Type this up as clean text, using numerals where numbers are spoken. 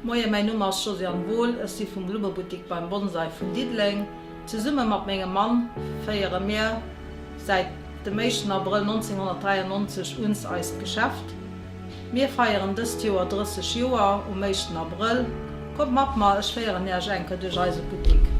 Moien, mäin Numm ass Josiane Wohl, ech si vum Blummebuttik beim Bonsai vun Diddeleng. Zesumme mat mengem Mann féiere mir säit dem éischten Abrëll 1993 uns eist Geschäft. Mir feieren dëst Joer 30 Joer um éischten Abrëll. Kommt mat mer, ech féieren Äech eng Kéier duerch eise Buttik.